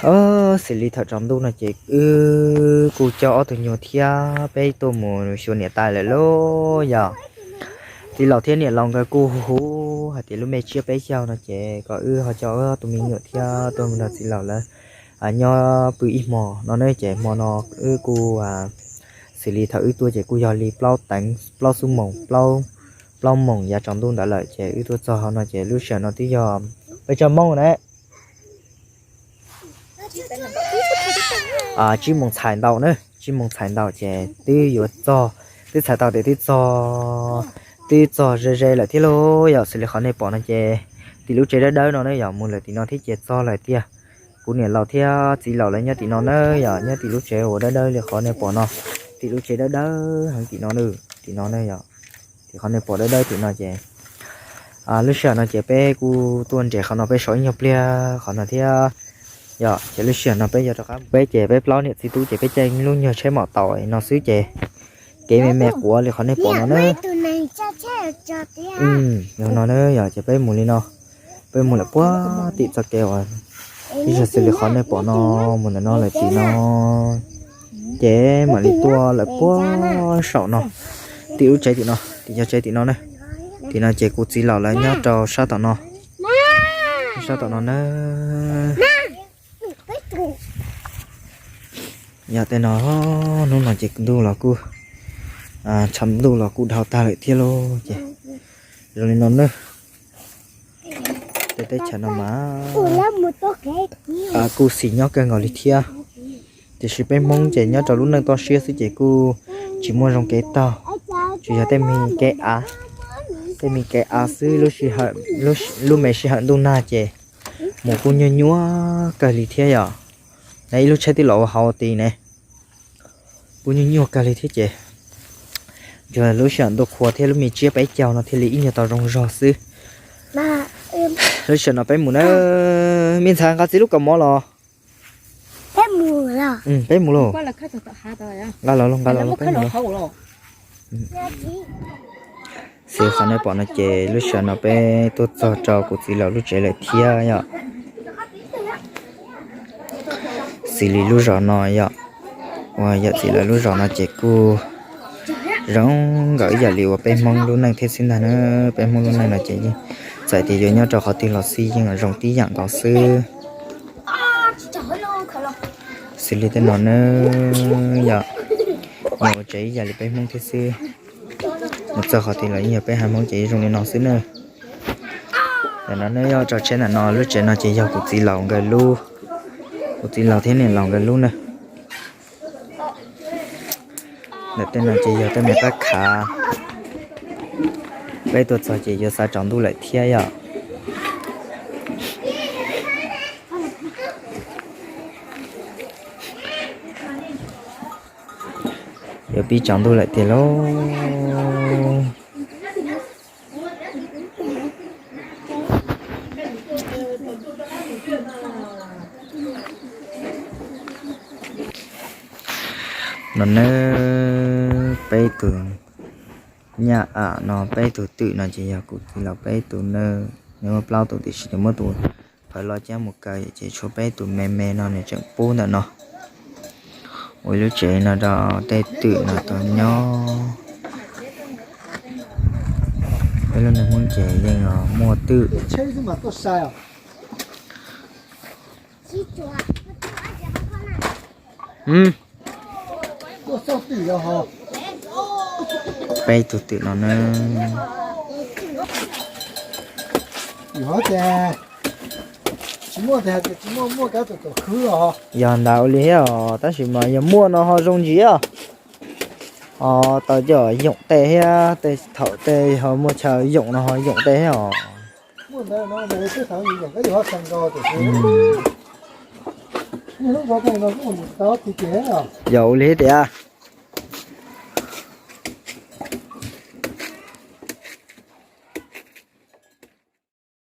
Xws li thaum tsaus ntuj no ces wb kuj coj ob tug nyuag thiab peb tuaj mus xyuas niam tais lawm lauj yom. Txiv laus thiab niam laus nkawd kuj hu hu hais tias lub me tsiab peb caug no ces kom wb ho coj wb ob tug me nyuam thiab tuaj mus nrog txiv laus lawv nyob pw ib hmo no ne. Ces hmo no wb kuj, xws li thaum wb tuaj ces kuj yog li plaub teev plaub xuab moos, plaub moos yav tsaus ntuj ntawd lawm ces wb tuaj txog hauv no ces lub sij hawm no twb yog peb tsag moo na, tsib moos txhais ntau na, tsib moos txhais ntau ces twb yuav txog, twb txhais tau tias twb txog, twb txog ze ze lawm thiab lauj yom. Xws li qhov nej pom no ces tim lub tsev dawb dawb no ne yom, mus lawm tim no thiab ces txog lawm tiag. Kuv niam laus thiab txiv laus lawv nyob tim no na yom, nyob tim lub tsev uas dawb dawb li qhov nej pom no, tim lub tsev dawb dawb heev tim no, tim no ne yom, tim qhov nej pom dawb dawb tim no ces lub sij hawm no ces peb kuj tuaj nres qhov no peb so ib nyuag pliag qhov no thiab yom. Ces lub sij hawm no peb yuav rov qab, peb ces peb plaub niam txiv tub ces peb caij lub nyuag tsheb maum taus no xwb ces kev me me quav li qhov nej pom no na. Yog no na yom, ces peb mus li no, peb mus lawm puag tim txoj kev uas ib zag xws li qhov nej pom no, mus ntawm no lawm tim no ces mam li tuaj lawm puag saum no, tim lub tsev tim no, tim cov tsev tim no na. Tim no ces kuv txiv laus lawv nyob rau sab tom no, sab tom no na. Yog tej no, hnub no ces ntuj los kuj, tshav ntuj los kuj dhau tag lawm thiab lauj ces zoo li no na. Tej teb chaws no mas kuj xis nyob kawg nkaus li thiab. Tiam sis peb Hmoob ces nyob rau lub neej toj siab xwb ces kuj tsis muaj zoo kev taug, tsuas yog tej me kev av, tej me kev av xwb. Lub me sij hawm ntuj nag ces mus kuj nyuaj nyuaj kawg li thiab yom. Na ib lub tsheb twb los ua hauv ti ne, kuj nyuaj nyuaj kawg li thiab ces yog lub sij hawm ntuj qhua thiab lub me tsiab peb caug no thiaj li ib nyuag tau zoo zog xwb. Lub sij hawm no peb mus na, me ntxhais nqa txiv lub kaus mov los. Peb mus lauj, nqa los, nqa los, peb mus lauj. Xws li qhov nej pom no ces lub sij hawm no peb tuaj txog rau kuv txiv laus lub tsev lawm thiab yom. Xws li lub zos no yom, uas yawm txiv lawv lub zos no ces kuj zoo nkaus ib yam li uas peb Hmoob lub neej thiab xwb ntag na. Peb Hmoob lub neej no ces yeej txawm tias yuav nyob rau qhov twg los xij yeej zoo tib yam nkaus xwb. Xws li tej no na yom, yog ua tsev ib yam li peb Hmoob thiab xwb. Mus txog qhov twg los yeej yog peb haiv Hmoob ces zoo li no xwb na. Ntawm no ne yog rau tsheb ntawm no, lub tsev no ces yog kuv txiv laus nkawd lub, kuv txiv laus thiab niam laus nkawd lub na. Ntawm tej no ces yog tej me qab khav. Peb tuaj txog ces yuav xav tsaus ntuj lawm thiab yom. Yuav pib tsaus ntuj lawm tiag lauj. No nawb, peb tug nyab am no, peb tug twm no ces yog kuv txiv laus peb tug nawb. Nws muaj plaub tus tiam sis nws muab tus phawv loj cab mus kaw ces tshuav peb tus me me no nws tseem pub ntawm no. Ua ib lub tsev no rau tej twm no tau nyob. Peb lub neej Hmoob ces yeej muaj twm. Peb tug twm no na. Yog ntawd ua li thiab os, tab sis mas yog muaj no ho zoo ntsis os. Ho tau coj yoom tej thiab, tej thaum tej ho muaj chaw yoom no ho yoom tej thiab os. Yog ua li thiab tias